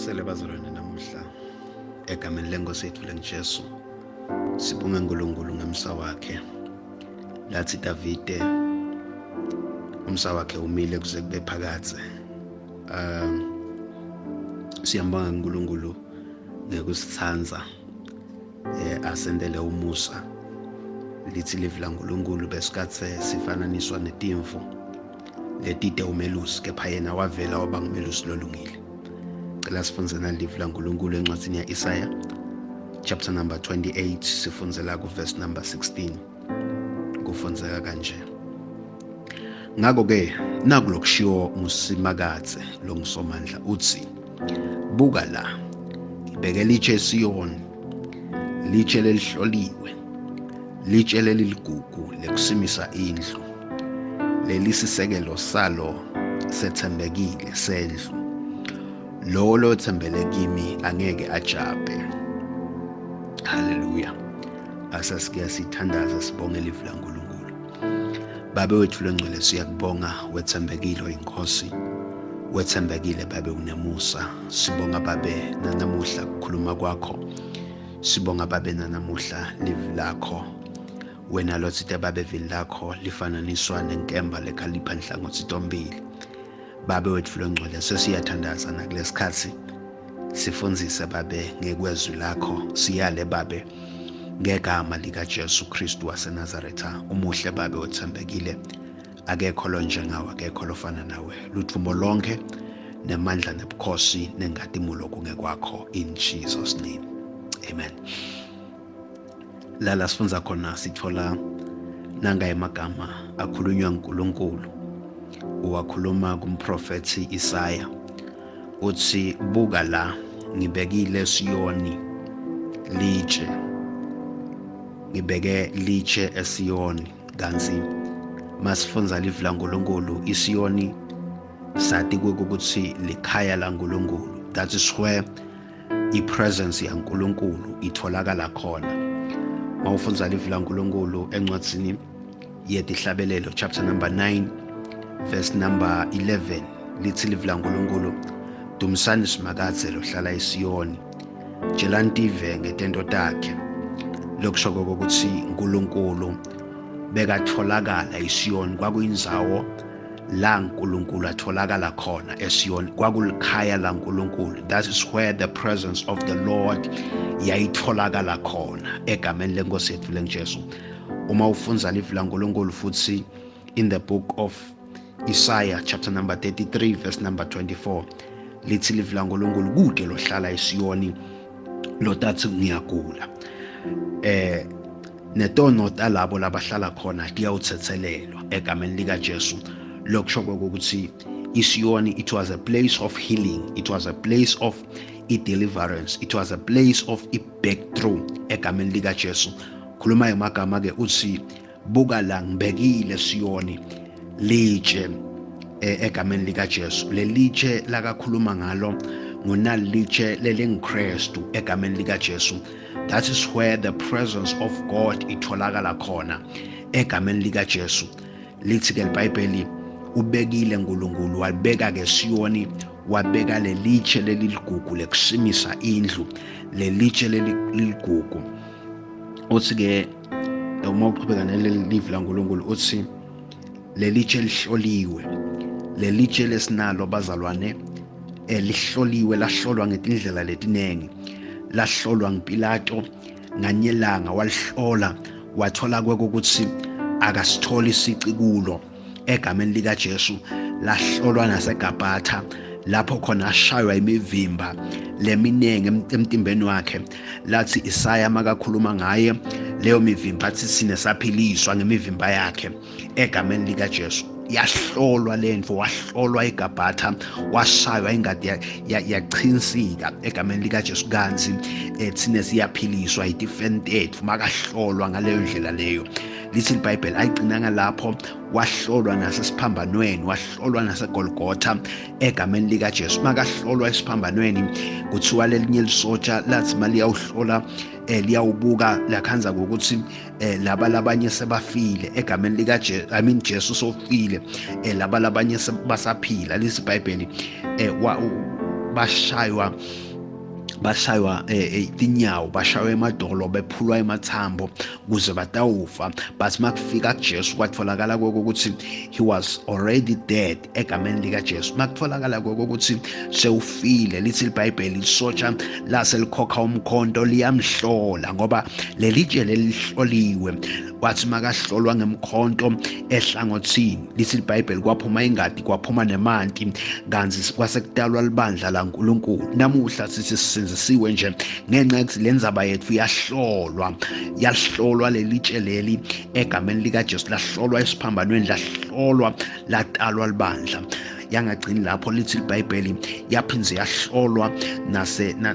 Sinivusele bazalwane namuhla egameni lenkosi yethu lenguJesu. Sibonge uNkulunkulu ngemsa wakhe. Lathi Davide umsa wakhe umile kuze kube phakadze. Siyambonga uNkulunkulu ngekusithandza asendele umusa. Lithi livi laNkulunkulu besikathe sifananiswa netimvu letite umelusi, kepha yena wavela waba ngumelusi lolungile. Cela sifunze nalivi laNkulunkulu encwadzini ya-Isaya chapter number 28, sifundzela ku verse number 16. Kufundzeka kanje: ngakho-ke naku lokushiwo nguSimakadze longuSomandla, uthi, buka la, ngibeke litshe eSiyoni, litshe lelihloliwe, litshe leliligugu lekusimisa indlu, lelisisekelo salo sethembekile sendlu. Lowo lothembele kimi angeke ajabhe. Haleluya. Asasike sithandaze sibonge livi laNkulunkulu. Babe wethu longcwele, siyakubonga, wethembekile inkosi, wethembekile Babe, unemusa. Sibonga Babe nanamuhla kukhuluma kwakho, sibonga Babe nanamuhla livi lakho. Wena lotsite Babe vini lakho lifananiswa nenkemba lekhalipha nhlangothi tombili. Babe wethu longcwele, sesiyathandaza nakulesikhathi, sifundzise Babe ngekwezwi lakho, siyale Babe ngegama likaJesu Kristu waseNazaretha. Umuhle Babe, wethembekile, akekho lonjengawe, akekho lofana nawe. Ludvumo lonke nemandla nebukhosi nengatimulo kungekwakho, in Jesus name, amen. Lala sifundza khona sithola nanga emagama akhulunywa nguNkulunkulu, uwakhuluma kumprofethi Isaya, uthi, buka la, ngibekile Siyoni litshe, ngibeke litshe eSiyoni. Kanti masifundza livi laNkulunkulu, iSiyoni sati ukuthi likhaya laNkulunkulu. That is where i-presence yaNkulunkulu itholakala khona. Mawufundza livi laNkulunkulu encwadzini yetihlabelelo chapter number 9 verse number 11, lithi livi laNkulunkulu, dumisani Simakadze lohlala eSiyoni, tshelani tive ngetento takhe. Lokusho ukuthi uNkulunkulu bekatholakala eSiyoni, kwakuyindzawo la uNkulunkulu atholakala khona eSiyoni, kwakulikhaya laNkulunkulu. That is where the presence of the Lord yayitholakala khona, egameni lenkosi yethu lenguJesu. Uma ufundza livi laNkulunkulu futhi in the book of Isaiah chapter number 33 verse number 24, lithi livi laNkulunkulu, kude lohlala eSiyoni lotathi ngiyagula, netono talabo labahlala khona tiyawuthethelelwa egameni likaJesu. Lokusho ukuthi iSiyoni, it was a place of healing, it was a place of i-deliverance, it was a place of i-breakthrough egameni likaJesu. Khuluma emagama ke, uthi, buka la, ngibekile Siyoni litshe egameni likaJesu. Lelitshe lakakhuluma ngalo ngunalitshe lelinguKristu egameni likaJesu. That is where the presence of God itholakala khona egameni likaJesu. Lithi ke iBhayibheli, ubekile uNkulunkulu, walibeka ke Siyoni, wabeka lelitshe leliligugu lekusimisa indlu, lelitshe leliligugu. Uthi ke uma uqhubeka naleli livi laNkulunkulu, uthi lelitshe lihloliwe, lelitshe lesinalo bazalwane, elihloliwe, lahlolwa ngetindlela letinengi, lahlolwa nguPilato nganyelanga, walihlola wathola kwekuthi akasitholi isici kulo egameni likaJesu. Lahlolwa naseGabatha, lapho khona ashaywa imivimba leminengi emtimbeni wakhe. Lathi Isaya makakhuluma ngaye leyo mivimba, athi sine saphiliswa ngemivimba yakhe egameni likaJesu. Yahlolwa lento, wahlolwa eGabatha, washaywa ingadi yachinsika egameni likaJesu. Kanti thina siyaphiliswa itifeni ethu makahlolwa ngaleyo ndlela leyo. Lithi iBhayibheli ayigcinanga lapho, wahlolwa nasesiphambanweni, wahlolwa naseGolgotha egameni likaJesu. Makahlolwa esiphambanweni, kuthiwa lelinye lisotsha lathi maliyawuhlola, liyawubuka, lakhanza ukuthi laba labanye sebafile egameni likaJesu, I mean Jesu sofile, laba labanye basaphila. Lithi iBhayibheli bashaywa bashaywa tinyawo, bashaywa emadolo, bephulwa emathambo kuze batawufa. But makufika kuJesu kwatholakala ukuthi he was already dead egameni likaJesu. Makutholakala ukuthi sewufile, lithi iBhayibheli isotsha lase likhokha umkhonto liyamhlola, ngoba lelitshe lelihloliwe. Wathi makahlolwa ngemkhonto ehlangothini, lithi iBhayibheli kwaphuma ingadi, kwaphuma nemanti, kanti kwasekudalwa libandla laNkulunkulu. Namuhla sithi sisindisiwe nje ngenxa yokuthi le ndzaba yethu yahlolwa, yahlolwa lelitshe leli egameni likaJesu, lahlolwa esiphambanweni, lahlolwa, latalwa libandla. Yangagcini lapho, lithi iBhayibheli yaphindze yahlolwa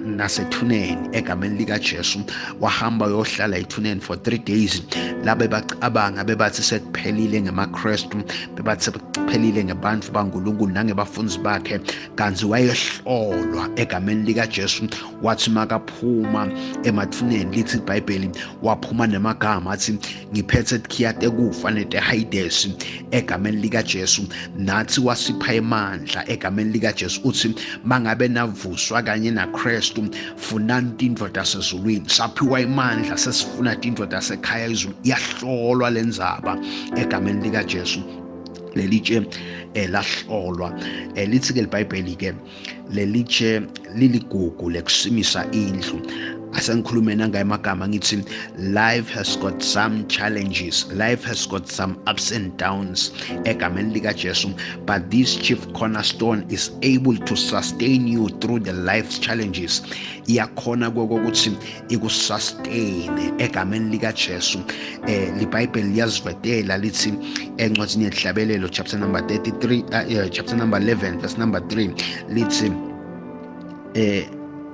nasethuneni egameni likaJesu. Wahamba uyohlala ethuneni for 3 days. Labe bacabanga bebathi sekuphelile ngemaKristu, bebathi sekuphelile ngebantu baNkulunkulu nangebafundi bakhe, kanti wayehlolwa egameni likaJesu. Wathi makaphuma emathuneni, lithi iBhayibheli waphuma nemagama athi ngiphethe tikhiya tekufa netehayidesi egameni likaJesu. Nathi wasipha emandla egameni likaJesu. Uthi mangabe navuswa kanye naKristu, funani tintfo tasezulwini. Saphiwa imandla, sesifuna tintfo tasekhaya izulu. Iyahlolwa lendzaba egameni likaJesu. Lelitshe lahlolwa. Lithi ke iBhayibheli ke lelitshe liligugu lekusimisa indlu. Asengikhulume nangaye amagama ngithi life has got some challenges, life has got some ups and downs egameni likaJesu, but this chief cornerstone is able to sustain you through the life's challenges. Iyakhona kokuthi ikusustain egameni likaJesu. LiBhayibheli liyazivetela, lithi encwadini yehlabelelo chapter number 33, chapter number 11 verse number 3, lithi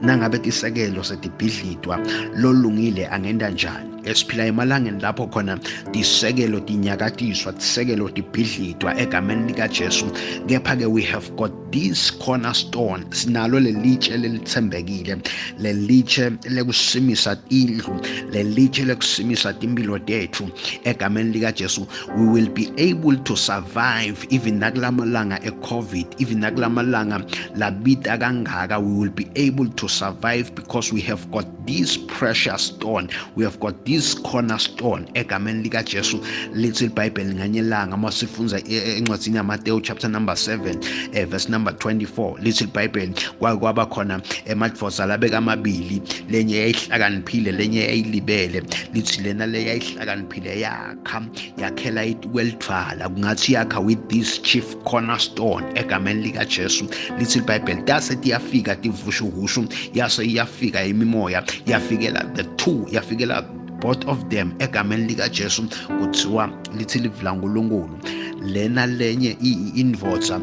nangabe tisekelo setibhidlidwa, lolungile angenda njani? Esiphila emalangeni lapho khona tisekelo tinyakatiswa, tisekelo tibhidlidwa egameni likaJesu. Kepha-ke we have got this cornerstone, sinalo lelitshe lelithembekile, lelitshe lekusimisa indlu, lelitshe lekusimisa timpilo tethu egameni likaJesu. We will be able to survive even nakulamalanga e-COVID, even nakulamalanga labita kangaka. We will be able to survive because we have got this precious stone, we have got this cornerstone egameni likaJesu. Lithi iBhayibheli nganye ilanga masifunza encwadini yaMateyu chapter number 7, verse number 24, lithi iBhayibheli kwake kwaba khona emadvoza labeka amabili, lenye yayihlakaniphile, lenye yayilibele. Lithi lena le yayihlakaniphile yakha, yakhela kwelidvwala, kungathi yakha with this chief cornerstone egameni likaJesu. Lithi iBhayibheli tase tiyafika tivushuhushu, yase iyafika imimoya, yafikela the two, yafikela both of them egameni likaJesu. Kuthiwa lithi livi laNkulunkulu lena lenye indvodza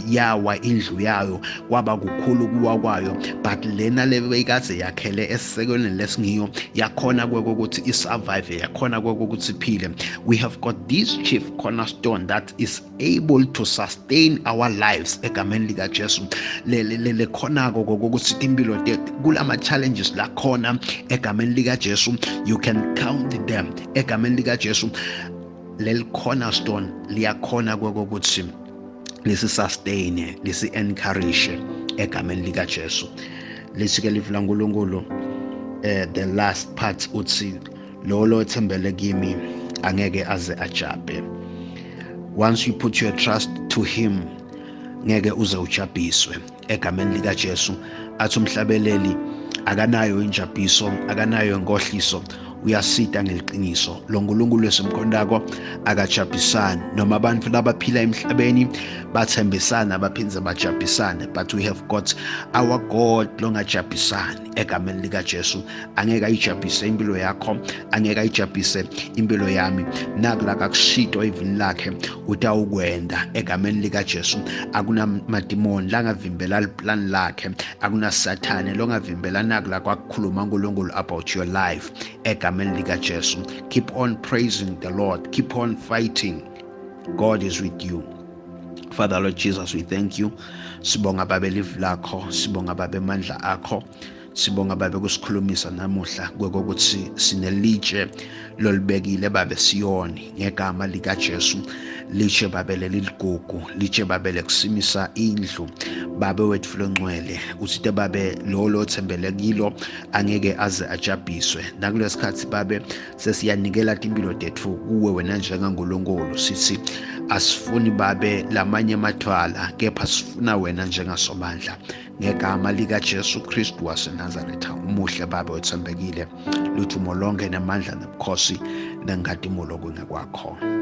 yawa indlu yayo, kwaba kukhulu kuwa kwayo, but lena lebeyikadze yakhele esisekelweni lesingiyo yakhona ukuthi isurvive, yakhona ukuthi iphile. We have got this chief cornerstone that is able to sustain our lives egameni likaJesu. Lekhonako kokuthi impilo tethu kulama challenges lakhona egameni likaJesu, you can count them egameni likaJesu. Leli cornerstone liyakhona kokuthi lisi sustain, lisi encourage egameni likaJesu. Lithi ke livi laNkulunkulu, the last part uthi lo lothembele kimi angeke aze ajabhe. Once you put your trust to him, ngeke uze ujabhiswe egameni likaJesu. Athi umhlabeleli akanayo injabhiso, akanayo inkohliso, uyasita ngeliqiniso. Lo nkulunkulu esimkhondako akajabhisani, noma abantu labaphila emhlabeni bathembisana baphindze bajabhisane, but we have got our God longajabhisani egameni likaJesu. Angeke ayijabhise impilo yakho, angeke ayijabhise impilo yami. Naku la kakushito evini lakhe utawukwenda egameni likaJesu. Akunamadimoni langavimbela liplan lakhe, akunasathane longavimbela naku la kwakukhuluma uNkulunkulu about your life egameni likaJesu. Keep on praising the Lord, keep on fighting, God is with you. Father Lord Jesus, we thank you. Sibonga Babe livi lakho, sibonga Babe amandla akho. Sibonga babe kusikhulumisa namuhla kwekokuthi sinelitshe lolibekile babe Siyoni ngegama likaJesu. Litshe babe leliligugu, litshe babe lekusimisa indlu babe wethu longcwele. Uthite babe lo lothembele kilo angeke aze ajabhiswe. Nakulesikhathi babe sesiyanikela timpilo tethu kuwe wena njengaNkulunkulu, sithi asifuni babe lamanye amathwala, kepha sifuna wena njengasomandla ngegama likaJesu Kristu waseNazaretha. Umuhle babe wethembekile, luthumo lonke namandla nobukhosi nenkazimulo kungekwakho.